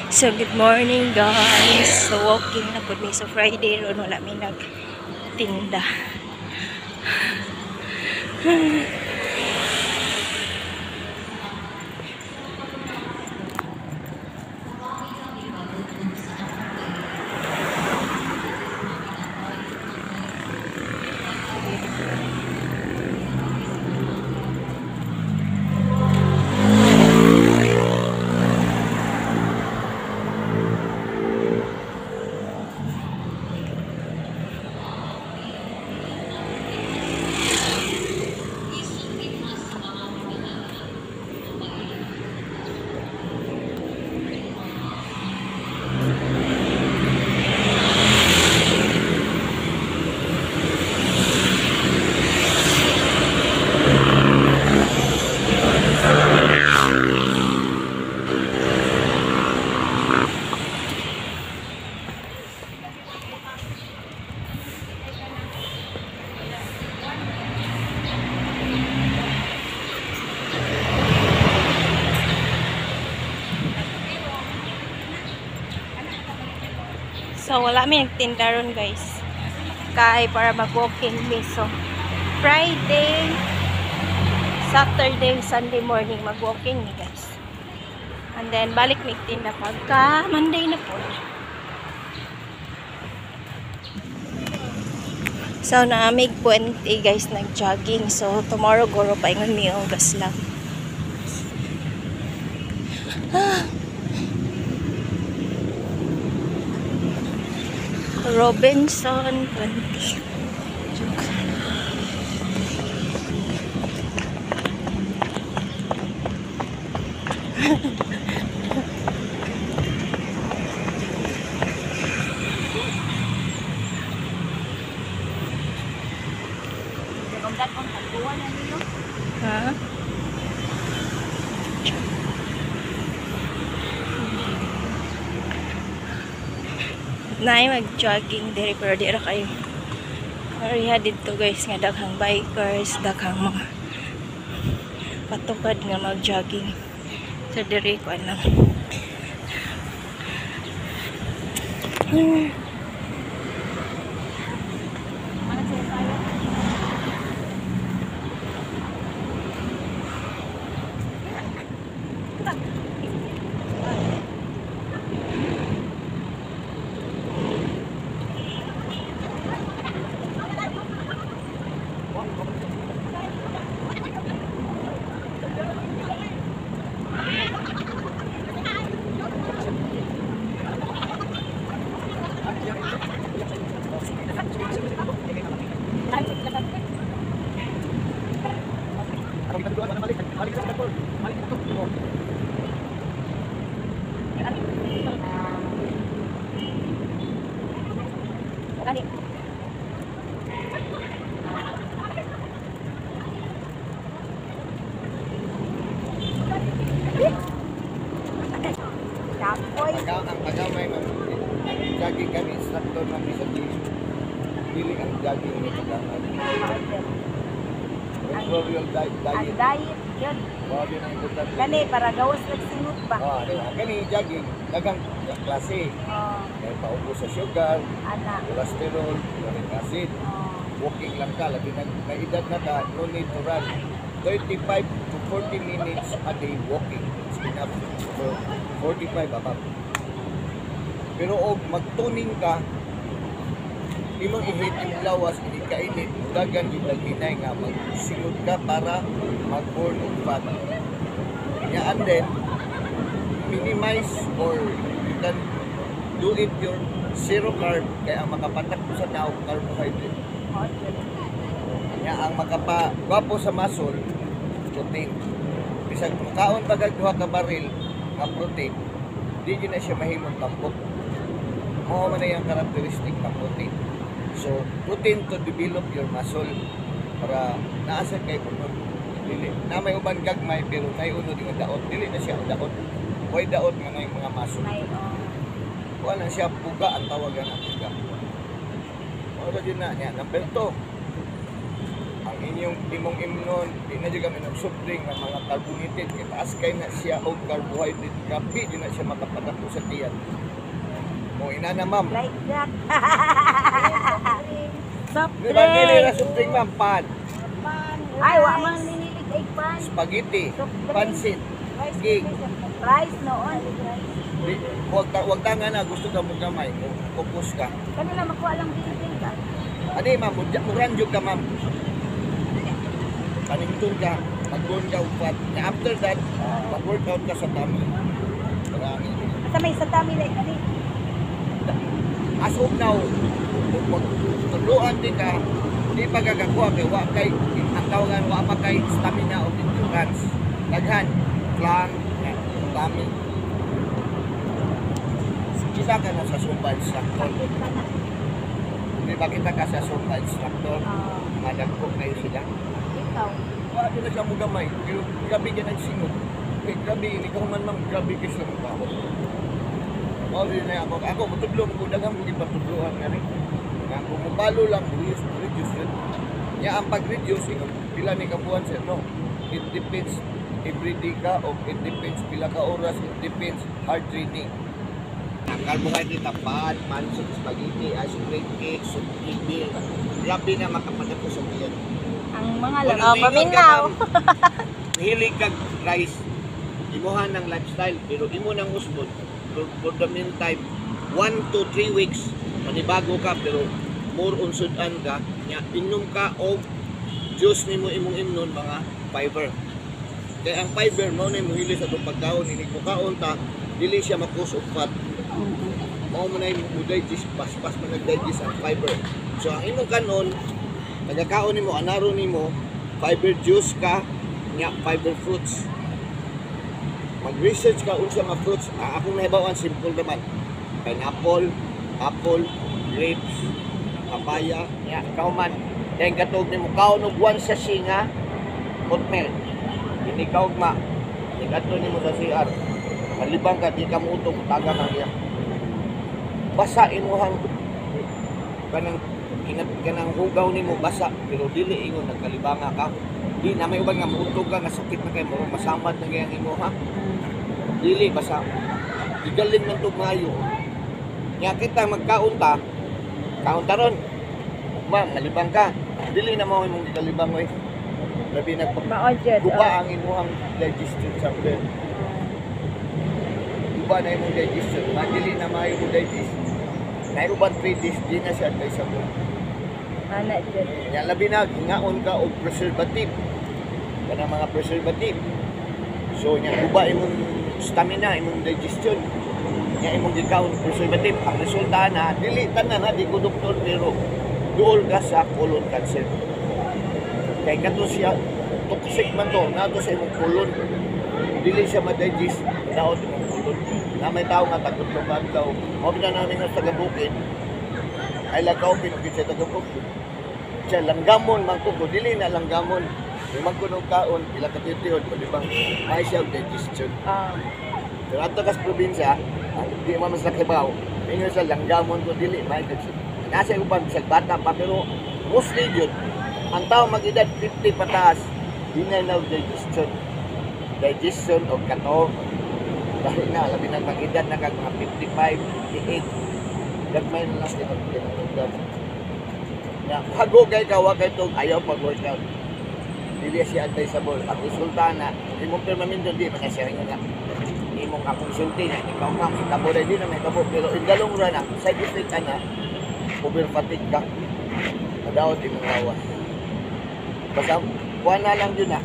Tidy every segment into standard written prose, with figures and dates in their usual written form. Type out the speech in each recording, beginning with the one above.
So, good morning, guys. So, walking na pud mi. So, Friday ron wala mi nagtinda. So, wala mi nagtinda ron, guys. Kay para mag-walking mi. So, Friday, Saturday, Sunday morning mag-walking mi, guys. And then, balik mi tinda pagka Monday na po. So, naamig puente, guys, nag-jogging. So, tomorrow, guro pa ingon mi og lang. Ah. Robinson 20. Joke. Ha? Naay mag-jogging diri pero di ra kayo. Area didto, guys, nga daghang bikers, daghang mga patukad nga mag-jogging. So diri ko lang. Ang pagamay, ma'am, ang jogging kami, instructor ma'am sa gym. Dili ang jogging ni pagamay. Control your diet. Ang Diet. Diet, yun. Mao din ang importante. Kani, para gawas nagsingot ba? Ah, di ba? Kani jogging, daghang klase. Oh, Kay paubos sa sugar, ana. Cholesterol, uric acid. Oh, Walking lang ka, labi na may edad na ka, no need to run. 35 to 40 minutes a day walking. It's enough for 45 above. Pero og magtuning ka, imong i-hit imong lawas, hindi kainit, dagan yung hinay nga magsingot ka para mag-burn og fat. Ya, and then, minimize or you can do it your zero carb kaya ang makapatak ko sa tao, carbohydrate. Oh, yun. Nya ang makapa gwapo sa muscle, protein. Bisag makaon pa kag duha ka baril nga protein, di gyud na siya mahimong tambok. Mao man na yung characteristic ng protein. So, protein to develop your muscle para naa sa kay unod. Dili na may uban gagmay pero nay unod nga daot, dili na siya daot. Way daot nga nay mga muscle. May, oh. Kuha lang siya, puga ang tawagan ng puga. Mao ra gyud na niya. Number 2, ang inyong imong imnon, di na jud kami ng soft drink nga mga carbonated kay taas kay na siya og carbohydrate, grabe jud na siya makapadako sa tiyan. Mo inana, ma'am. Like that. Soft Di ba dili drink. ra soft drink, ma'am, pan, Ay, wa man ninilig ay pan. Spaghetti, Soft drink. pansit, cake. Rice noon. Di, wag ta nga na gusto ka mo gamay, mo focus ka. Kanila makuha lang building ka. Ani ma'am, muran jud ka, ma'am. Panington ka, mag-burn ka og fat. Na after that, mag-workout ka sa tummy. Marami. Asa may sa tummy like ani. As of now, kung magtuluan din ka, di pa gagakuha kay wa kay ang tawagan wa pa kay stamina o endurance. Daghan, plank, tummy. Kita ka na sa Zumba instructor. Sakit pa na. Di ba kita ka sa Zumba instructor? Ah, Madagko kayo sila. ikaw. Wala na siya mo gamay. Pero grabe ka nagsingot. Eh, grabe, ini ka man ma'am, grabe ka sila mong. Mao din na ako. Ako, mutudlo ko, daghang ko gipatudloan nga rin. Nga, kung mubalo lang, reduce, reduce yun. Nya ang pag-reduce, ikaw, pila ni kabuan, sir, no? It depends everyday ka o it depends pila ka oras, it depends hard training. Ang carbohydrate, ang pan, pansit, spaghetti, ice cream, cake, soup, kibi, grabe na makapadako sa tiyan. Ang mga Wala lang. Oh, paminaw. Hilig kag rice. Imuha ng lifestyle pero imo nang usbon for the meantime 1 to 3 weeks manibago ka pero more on sudan ka nya inom ka og juice nimo imong imnon mga fiber. Kay ang fiber mao na imong hili sa atong pagkaon, ini ko kaon ta dili siya makus og fat. Mao man ay mo digest, paspas man nag-digest ang fiber. So ang imong kanon, nagakaon nimo anaro nimo fiber juice ka nya fiber fruits. Mag-research ka unsa nga fruits. Ang akong nahibaw-an simple naman. Pineapple, apple, grapes, papaya, nya ikaw man. Then katog nimo kaon og one sachet nga oatmeal. Hindi ka ugma. Nigadto nimo sa CR. Malibang ka, di ka muutong, taga ka niya. Basa imuhang kanang ingat kanang hugaw nimo basa pero dili ingon nagkalibanga ka. Di na may uban nga muutog ka nga sakit na kay mo masamad na kay ang imuha. Dili basa. Gigaling man to maayo. Nya kita magkaon ta, kaon ta ron. Ma'am, malibang ka. Dili na mo imong gikalibang oy. Labi na Mao jud. guba ang imuhang digestion chamber. Guba na imong digestion. Madili na maayo mo digest. Na uban 3 days di na siya advisable. Ana jud. Nya labi na hingaon ka og preservative. Kanang mga preservative. So nya guba imong stamina, imong digestion. Nya imong gikaon preservative. Ang resulta na dili tanan ha, di ko doktor pero duol ka sa colon cancer. Kay kato siya toxic man to, nato sa imong colon. Dili siya ma-digest, daot imong colon. Na may tao nga tagutlogan daw. Mao na namin nga taga bukid. Ay lagaw pinugit sa taga bukid. Siya langgamon man ko, dili na langgamon. Yung man kuno kaon, pila ka titihod, di bang may siya og digestion. Pero ato kas probinsya, ang di man mas nakibaw, ingon sa langgamon ko dili may kag nasa uban sa bata pa pero mostly jud ang tao mag-edad 50 pataas di na na digestion. Digestion o kato dahil na labi na mag-edad na kag mga 55, 58 gagmay na lang tinatunggan. Ya, hago kay ka wa kay tog ayaw pag-workout. Dili siya advisable. Ang resulta na imong permanente di man siya nga imong akong sulti na ikaw ma'am tabo di na may tabo pero in the long run ang side effect ana over fatigue ka, madaot imong lawas. Basta kuha na lang yun na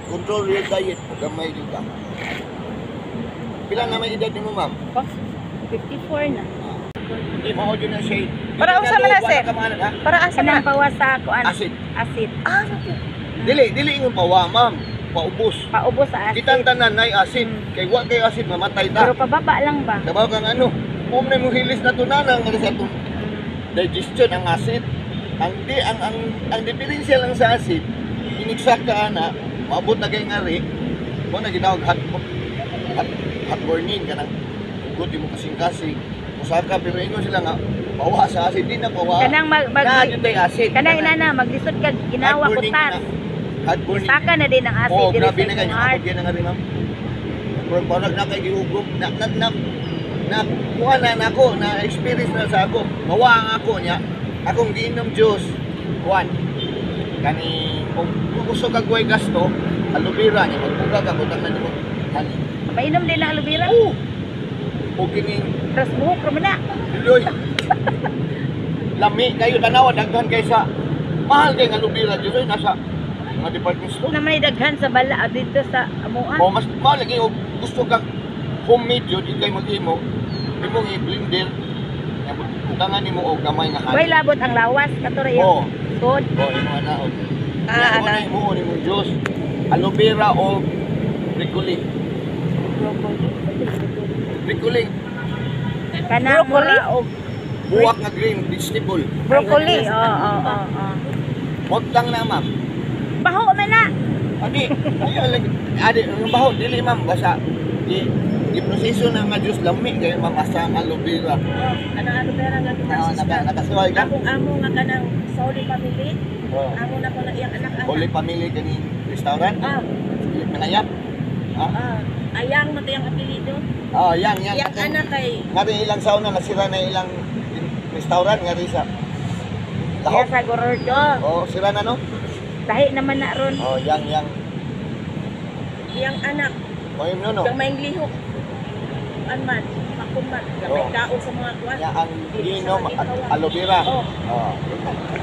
control your diet, gamay jud ka. Pila na may edad nimo, ma'am? Oh, 54 na. Hindi mo jud na siya. Para unsa man na, sir? Ha? Para asa Kanang man? pawas sa kuan. Acid. Acid. Ah, okay. Dili dili ingon pawa, ma'am, paubos. Paubos sa acid. Kitang tanan nay acid kay wa kay acid mamatay ta. Pero pababa lang ba? Kabaw kang ano, kung na mo hilis na tunanang nga sa atong digestion ang acid. Ang di ang diferensya lang sa acid, inigsak ka ana, maabot na kay ngari, mo na gitawag hot hot, hot burning kanang hugot imo kasing-kasing. Musaka pero ingon sila nga Mawa sa acid di na mawa. Kanang mag mag Na jud tay acid. kanang inana maglisod kag ginawa Heartburning kutas. na. Heartburning. Saka na din ang acid Oo, diri grabe sa na kayo. imong heart. Ako na nga rin, ma'am. Murag parang na kay giugom. Na, na, na, na, kuha na na ako, na experience na sa ako. Mawa ang ako niya. Akong giinom juice. Kuan. Kani, kung gusto ka guway gasto, aloe vera niya, magpuga ka, butang na nimo. Honey. Mainom din na aloe vera. Oo. O kining, Tapos buhok ra man na. Luloy. Lami kayo, tanawa, daghan kaysa, mahal kay ng aloe vera juice, oy, nasa mga department store. Na may daghan sa bala ah, dito sa amuan. O mas mao lagi og gusto kang homemade yun, ikay mag-imo, imong i-blender, nga butangan nimo og gamay nga Way honey. labot ang lawas kato ra Oo. yung sod. O imo ana og. Ah, Mo ana. na imo ni mong juice. Aloe vera o broccoli. Broccoli. Broccoli, Kanang Broccoli? mura og buwak nga green vegetable. Broccoli. Oo, oo, oo, oo. Butang na ma'am. Baho man na. Adi, ayo lagi. Adi, ang baho dili ma'am basta di di proseso na nga juice lami kayo ma'am asa ang aloe vera. Kanang aloe vera nga Ah, gipasis naka ka. nakasuway ka. Akong amo nga kanang sa Holy Family, Oh. amo na ko na iyang anak-anak. Holy Family kani restaurant. Ah, Nangayap. Ha? ah, ayang na iyang apelyido. Ah, yan, yan. Iyang anak kay Ngari ilang sauna nasira na ilang restaurant ngari sa Iya Lahok. sa Gorordo. Oh, sira na no? Tahi naman na ron. Oh, yang yang. iyang anak Moim no no. gamay lihok. An man, pakuman, gamay Oh. kaon sa mga kuan. Ya ang giinom at aloe vera. Oh. Oh.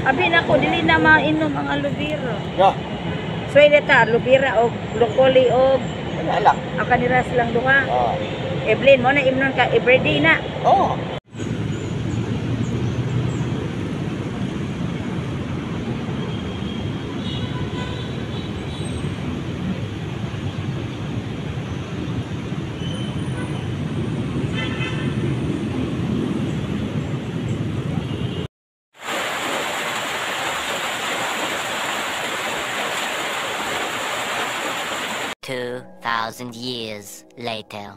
Abi nako dili na mainom ang aloe vera. Yo, Swede ta aloe vera og broccoli og wala lang. ang kanila silang duha. Oh. Evelyn mo na imnon ka everyday na. Oh. Two thousand years later.